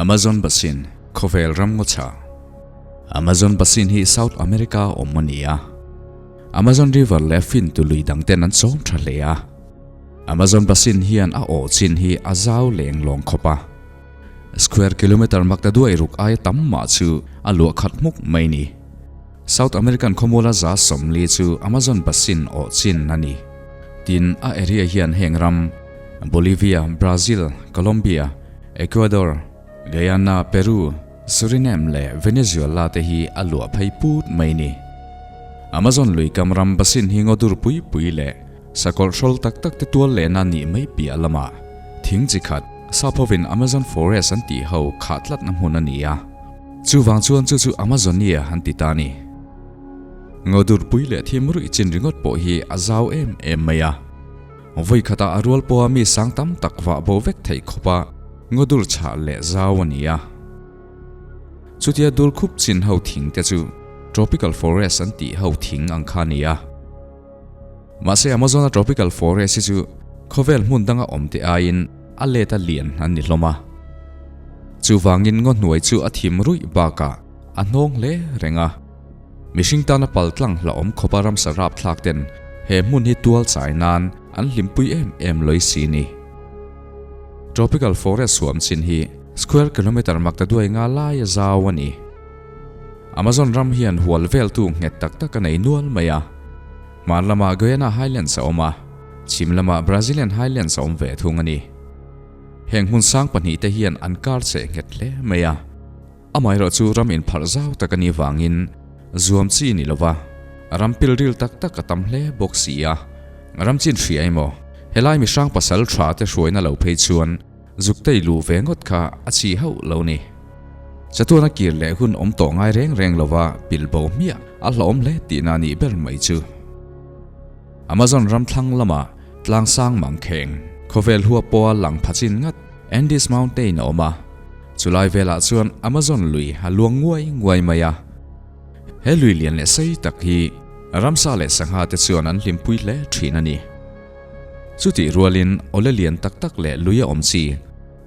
Amazon Basin, Khawvel ram ngaw chhah. Amazon Basin hi South America awm a ni a. Amazon River leh fin tu lui dang ten an chawm tha hle a. Amazon Basin hian a awh chin hi a zau leng lawng khawp a. Square kilometre mak ta duai ruk aia tam mah chu a luah khat hmuk mai ni. South American khawmuala 40 chu Amazon Basin awh chin a ni. Tin, a area hian heng ram, Bolivia, Brazil, Colombia, Ecuador, Guyana, Peru, Suriname leh Venezuela te hi a luah phei put mai ni. Amazon lui kam ram basin hi ngaw dur pui pui leh sakawlh hrawl tak tak te tual lehna nih mai piah lamah thing chi khat saphovin Amazon Forest an tih ho khah tlatna hmun a ni a. Chuvang chuan chu chu Amazonia an ti ta a ni. Ngaw dur pui leh thim ruih chin ringawt pawh hi a zau em em mai a. Vawi khatah a rual pawha mi sang tam tak vah bo vek theih khawpa ngaw dur chhah leh zau a ni a. Chutia dur khup chin ho thing te chu tropical forest an tih ho thing ang kha a ni a. Mahse Amazon-a tropical forest hi chu khawvel hmun danga awm te aiin a let a lian an ni hlawm a. Chuvangin ngaw hnuai chu a thim ruih bakah a hnawng hle reng a. Mihring tana pal tlang hlauhawm khawpa ramsa rapthlak ten he hmun hi tual chai nan an hlimpui em em lawih si ni. Tropical forest huam chin hi square kilometre makta duai nga lai a zau a ni. Amazon ram hian hual veltu nghet tak tak a nei nual mai a. Hmar lamah Guyana Highlands a awm a, chhim lamah Brazilian Highlands a awm ve thung a ni. Heng hmun sang pahnihte hian an kar cheh nghet hle mai a. Amaherawh chu ram inpharh zau tak a nih vangin zuam chi ni lova ram pilril tak tak a tam hle bawk si a, ram chin hria emaw helai mihrang pasal tha te hruaina lo phei chuan zuktei luh ve ngawt kha a chi hauh lo ni. Chatuana kir leh hun awm tawh ngai reng reng lova pil bo hmiah a hlauhawm hle tihna a nih ber mai chu. Amazon ram thlang lama tlang sang mangkheng khawvel huap pawha lang pha chin ngat Andes Mountain a awm a. Chulai velah chuan Amazon lui a luang nguai nguai mai a. He lui lian leh sei tak hi ramsa leh sangha te chuan an hlimpui hle thin a ni. Chutih rualin awle lian tak tak leh lui a awm chi,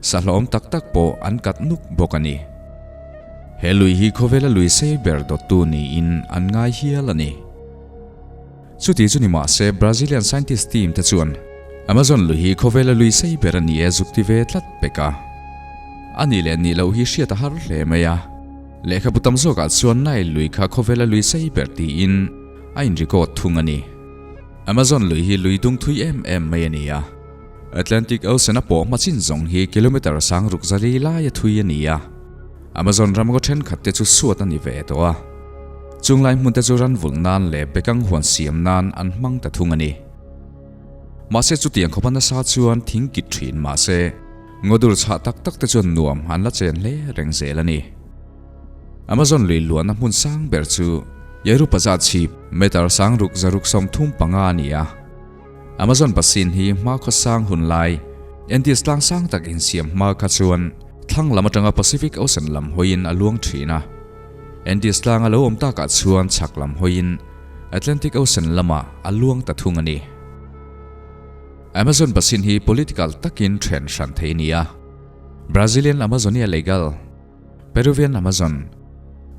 sahlawm tak tak pawh an kat nuk bawk a ni. He lui hi khawvela lui sei ber dawttu niin an ngai hial a ni. Chuti chu ni mah se Brazilian scientist team te chuan Amazon lui hi khawvela lui sei ber a ni e zuk ti ve tlat pek a. A nih leh nih loh hi hriat a har hle mai a. Lehkhabu tam zawkah chuan Nile lui kha khawvela lui sei ber tiin a in record thung a ni. Amazon lui hi lui dung thui em em mai a ni a. Atlantic Ocean a pawh hma chin zawng hi kilometre sang ruk zali lai a thui a ni a. Amazon ram ngaw thenkhat te chu suat a ni ve tawh a. Chunglai hmun te chu ran vulh nan leh bekang huan siam nan an hmang ta thung a ni. Mahse chutiang khawpa nasa chuan thing kit thin mahse ngaw dur chhah tak tak te chuan nuam an la chen hle reng zel a ni. Amazon lui luahna hmun sang ber chu Yerupaza chhip meter sang ruk 635 a ni a. Amazon Basin hi hma khawsang hun lai Andes tlang sang tak insiam hma kha chuan thlang lam atanga Pacific Ocean lam hawiin a luang thin a. Andes tlang a lo awm takah chuan chhak lam hawiin Atlantic Ocean lamah a luang ta thung a ni. Amazon Basin hi political takin then hran thei a ni a. Brazilian Amazonia Legal, Peruvian Amazon,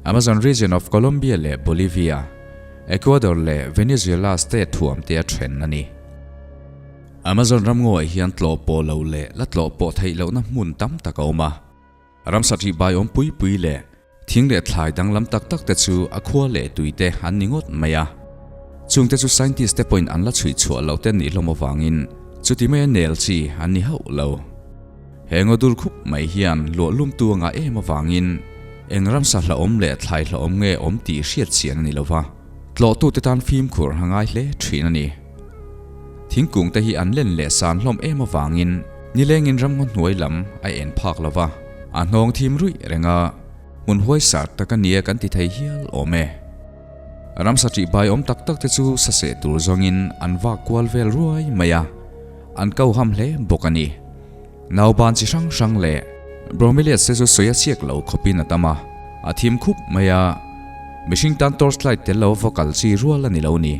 Amazon Region of Colombia leh Bolivia, Ecuador leh Venezuela state thuam te a then a ni. Amazon ramngawiah hian tlawh pawh lo leh la tlawh pawh theih lohna hmun tam tak a awm a. Ramsa ṭih bai awm pui pui leh thing leh thlai danglam tak tak te chu a khua leh tui te an ni ngawt mai a. Chung te chu scientist te pawhin an la chhui chhuah loh te nih hlawm avangin chuti maia nel chi an ni hauh lo. He ngaw dur khup mai hian luah lumtu a ngah em avangin eng ramsa hlauhawm leh thlai hlauhawm nge awm tih hriat chian a ni lo va, tlawhtute tan fimkhur a ngai hle thin a ni. Thingkung te hi an len leh san hlawm em avangin nilengin ramngaw hnuai lam a en phak lo va, a hnawng thim ruih reng a, hmun huaisar tak a nia kan ti thei hial awm e. Ramsa ṭih bai awm tak tak te chu saseh tur zawngin an vak kual vel ruai mai a, an ko ham hle bawk a ni. Nauban chi hrang hrang leh bromeliads te chu sawi a chhiak lo khawpin a tam a, a thim khup mai a, mihring tan torchlight tel lo va kal chi rual a ni lo ni.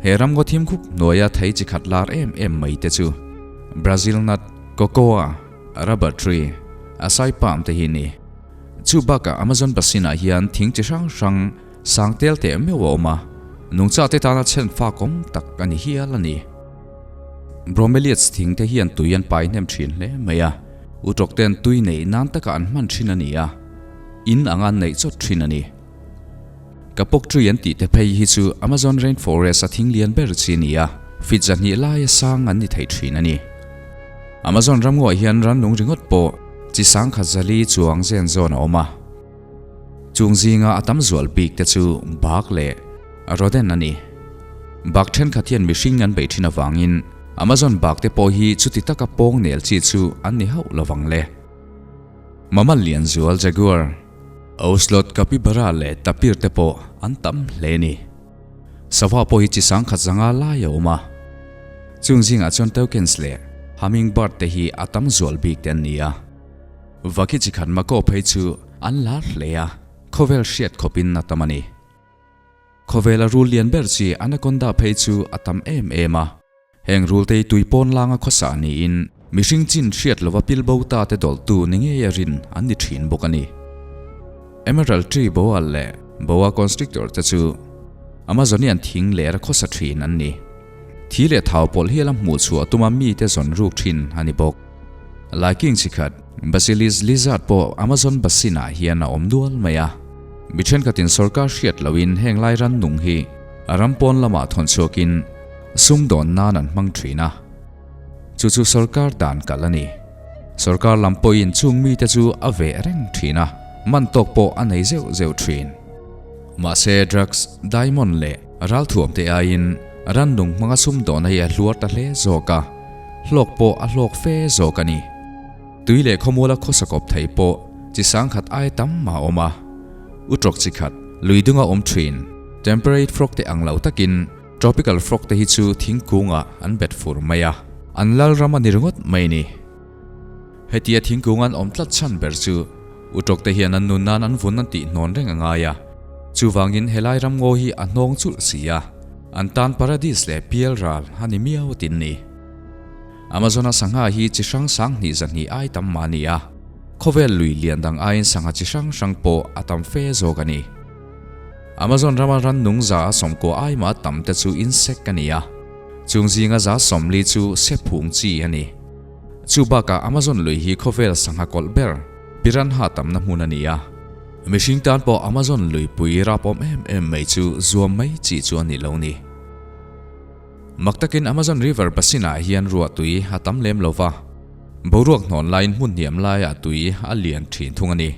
He ramngaw thim khup hnuaia thei chi khat lar em em mai te chu Brazil nut, cocoa, rubber tree, Acai palm te hi ni. Chu bakah Amazon basin ah hian thing chi hrang hrang sang tel teh meuh a awm a, nungcha te tana chhen fak awm tak a ni hial a ni. Bromeliads thing te hian tui an pai hnem thin hle mai a, utawk ten tui neih nan taka an hman thin a ni a, in anga an neih chawt thin a ni. Kapok tree an tih te phei hi chu Amazon rainforest a thing lian ber chi a ni a, feet 200 laia sang an ni thei thin a ni. Amazon ramngaw ah hian rannung ringawt pawh chi sangkhat zali chuang zen zawn a awm a. Chung zinga a tam zual bik te chu bak leh rodent a ni. Bak thenkhat hian mihring an beih thin avangin Amazon bak te pawh hi chuti taka pawng nel chi chu an ni hauh lovang le. Mammal lian zual jaguar, ocelot, capybara leh tapir te pawh an tam hle a ni. Sava pawh hi chi sangkhat zanga lai a awm a. Chung zingah chuan toucans leh hummingbird te hi a tam zual bik te an ni a. Vaki chi khat macaw phei chu an lar hle a, khawvel hriat khawpin a tam a ni. Khawvela rul lian ber chi anaconda phei chu a tam em em a. Heng rul te hi tui pawn langa khawsa niin mihring chin hriat lova pilbo ta te dawlhtu ni ngei a rin an ni thin bawk a ni. Emerald tree boa leh boa constrictor te chu Amazonian thing lera khawsa thin an ni. Thi leh thau pawlh hial a hmuh chhuah tuma mite zawn ruk thin a ni bawk. Laiking chi khat, Basilis lizard pawh Amazon basin ah hian a awm nual mai a. Mi thenkhatin sorkar hriat lohin heng lai rannung hi a ram pawn lamah thawn chhuakin sumdawn nan an hmang thin a. Chu chu sorkar dan kalh a ni. Sorkar lam pawhin chung mite chu a veh reng thin a, man tawk pawh a nei zeuh zeuh thin. Mahse drugs, diamond leh ralthuam te aiin rannung hmanga sumdawn hi a hluar ta hle zawk a, hlawk pawh a hlawk fe zawk a ni. Tui leh khawmuala khawsa kawp thei pawh chi sangkhat ai tam mah a awm a. Utrawk chi khat, lui dunga awm thin, temperate frog te ang lo takin tropical frog te hi chu thingkungah an bet fur mai a, an lal ram a ni ringawt mai ni. Hetia thingkung an awm tlat chhan ber chu utrawk te hian an nun nan an vun an tih hnawn reng a ngai a, chuvangin helai ramngaw hi a hnawng chulh si a, an tan paradis leh pial ral a ni miau tin ni. Amazon-a sangha hi chi hrang sang hnih zahnih ai tam mah a ni a, khawvel lui lian dang aiin sangha chi hrang hrang pawh a tam fe zawk a ni. Amazon rama rannung za a sawmkua ai mah tam te chu insect a ni a, chung zinga za 40 chu sephung chi a ni. Chu bakah Amazon lui hi khawvel sangha kawlh ber, piranha tamna hmun a ni a. Mihring tan pawh Amazon luipui rapawm em em mai chu zuam mai chi chu a ni lo ni. Mak takin Amazon River basin ah hian ruah tui a tam lem lo va, boruak hnawn laiin hmun hniam laiah tui a lian thin thung a ni.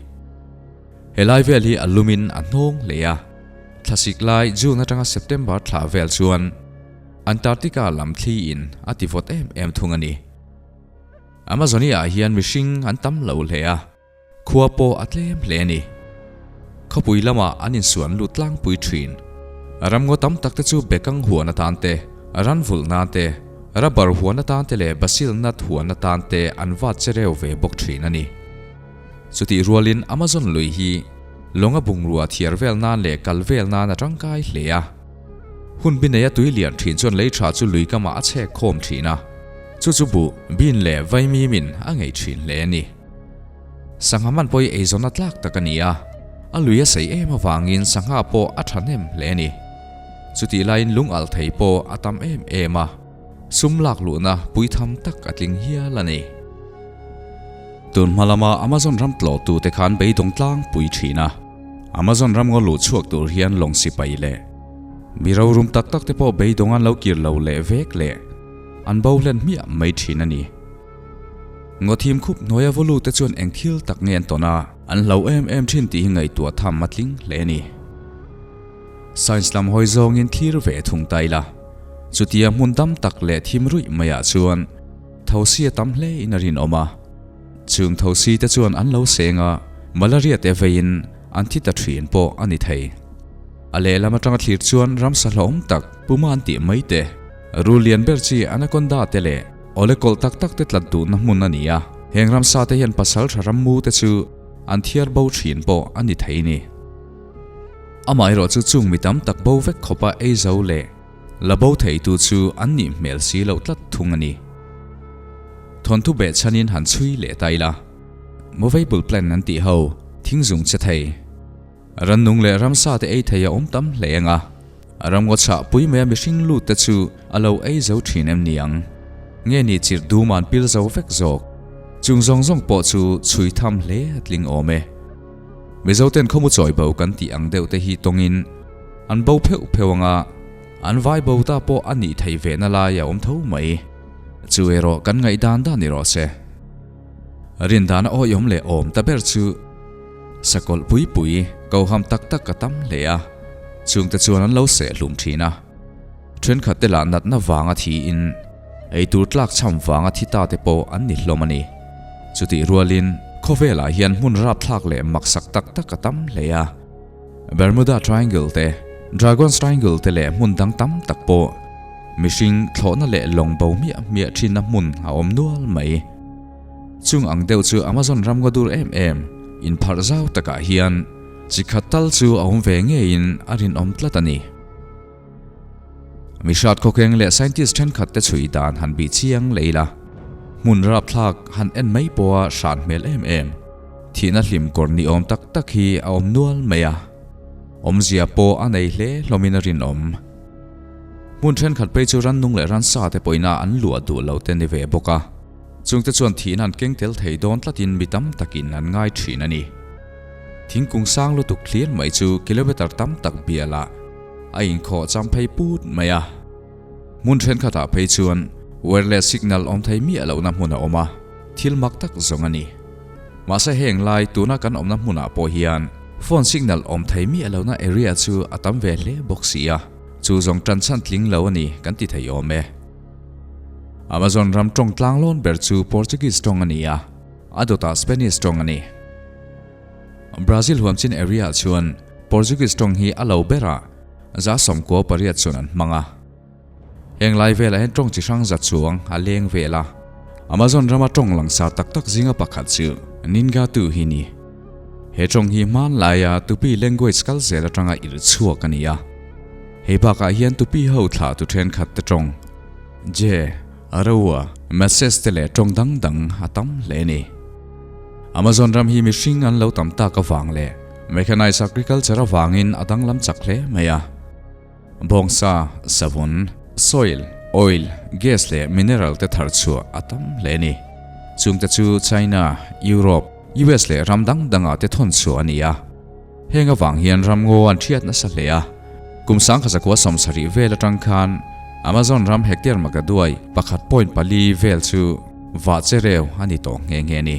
Helai vel hi a lumin a hnawng hle a, thlasik lai June atanga September thla vel chuan Antarctica lam thli in a ti vawt em em thung a ni. Amazonia ah hian mihring an tam lo hle a, khua pawh a tlem hle a ni. Khawpui lamah an insuan lut tlangpui thin. Ramngaw tam tak te chu bekang huan atan te, ran vulh nan te, rubber huan atan te leh basil nut huan atan te an vat che reu ve bawk thin a ni. Chutih rualin Amazon lui hi lawnga bungrua thiar vel nan leh kal vel nan a tangkai hle a. Hun bi neia tui lian thin chuan lei tha chu lui kamah a chhek khawm thin a, chu chu buh, bean leh vaimim in a ngei thin hle a ni. Sangha man pawh hi eizawnna tlak tak a ni a, a lui a sei em avangin sangha pawh a thahnem hle a ni. Chutih laiin lung alh thei pawh a tam em em a, sum lak luhna puitham tak a tling hial a ni. Tun hma lama Amazon ram tlawhtute khan beidawng tlangpui thin a. Amazon ram ngaw luh chhuak tur hian lawng sipai leh mi rorum tak tak te pawh beidawng an lo kir lo leh vek leh an bo hlen hmiah mai thin a ni. Ngaw thim khup hnuaia vaw lut te chuan eng thil tak nge an tawn a, an hlo em em thin tih hi ngaihtuah tham a tling hle a ni. Science lam hawi zawngin thlir ve thung ta ila, chutia hmun dam tak leh thim ruih maiah chuan thosi a tam hle in a rinawm a. Chung thosi te chuan an lo seng a, malaria te veiin an thi ta thin pawh a ni thei. A lehlam atanga thlir chuan ramsa hlauhawm tak puma an tih mai te, rul lian ber chi anaconda te leh awle kawlh tak tak te tlat duhna hmun a ni a, heng ramsa te hian pasal tha rammu te chu an thiar bo thin pawh a ni thei ni. Amaherawh chu chung mi tam tak bo vek khawpa ei zo leh La bo theitu chu an nih hmel si loh tlat thung a ni. Thawnthu behchhanin han chhui leh ta ila. Movable plant an tih ho, thing zung che thei, rannung leh ramsa te ei thei a awm tam hle ang a. Ramngaw chhah pui maia mihring lut te chu a lo ei zo thin em ni ang? Nge ni chirh dum an pil zo vek zawk? Chung zawng zawng pawh chu chhui tham hle a tling awm e. Mizo ten khawmu chawi bo kan tih ang deuh te hi tawngin an bo pheuh pheuh ang a, an vai bo ta pawh a nih theih ve na lai a awm tho mai. Chu erawh kan ngaihdan dan ni rawh se. Rindana awihawm leh awm ta ber chu sakawlh pui pui koham tak tak a tam hle a, chungte chuan an lo seh hlum thin a. Thenkhat te lah natna vanga thiin eitur tlak chham vanga thi ta te pawh an ni hlawm a ni. Chutih rualin khawvelah hian hmun rapthlak leh maksak tak tak a tam hle a. Bermuda Triangle te, Dragon's Triangle te leh hmun dang tam tak pawh mihring thlawhna leh lawng bo miah miah thinna hmun a awm nual mai. Chung ang deuh chu Amazon ram ngaw dur em em inpharh zau takah hian chi khat tal chu a awm ve ngeiin a rinawm tlat a ni. Mihrat khawkheng leh scientist thenkhat te chhui dan han bih chiang leh ila, hmun rapthlak han en mai pawha hran hmel em em, thihna hlim kawr ni awm tak tak hi a awm nual mai a, awmzia pawh a nei hle hlawmin a rinawm. Hmun thenkhat phei chu rannung leh ransa te pawhin a an luah duh lo te ni ve bawk a, chungte chuan thihna an keng tel thei dawn tlatin mi tam takin an ngai thin a ni. Thingkung sang lutuk thlir mai chu kilometer tam tak bialah a inkhawh cham phei put mai a. Hmun thenkhatah phei chuan wireless signal awm thei miah lohna hmun a awm a, thil mak tak zawng a ni. Mahse heng lai tuna kan awmna hmunah pawh hian phone signal awm thei miah lohna area chu a tam ve hle bawk si a, chu zawng tan chhan tling lo a ni kan ti thei awm e. Amazon ram tawng tlanglawn ber chu Portuguese tawng a ni a, a dawtah Spanish tawng a ni. Brazil huamchin area-ah chuan Portuguese tawng hi a lo berah 98 chuan an hmang a. Heng lai velah hian tawng chi hrang za chuang a leng vel a. Amazon rama tawng langsar tak tak zinga pakhat chu Ningatu hi ni. He tawng hi hmanlaia Tupi language kal zel atanga irh chhuak a ni a. Hei bakah hian Tupi ho thlah tu thenkhat te tawng, Je, Araua, Message te leh tawng dang dang a tam hle a ni. Amazon ram hi mihring an lo tam tak avang leh mechanized agriculture avangin a danglam chak hle mai a. Bawngsa, savun, soil, oil, gas leh mineral te thar chhuah a tam hle a ni. Chungte chu China, Europe, US leh ram dang dangah te thawn chhuah a ni a. Heng avang hian ramngaw an thiat nasa hle a, kum 1970 vel atang khan Amazon ram hectare makaduai pakhat point pali vel chu vah che reu a ni tawh nghe nghe a ni.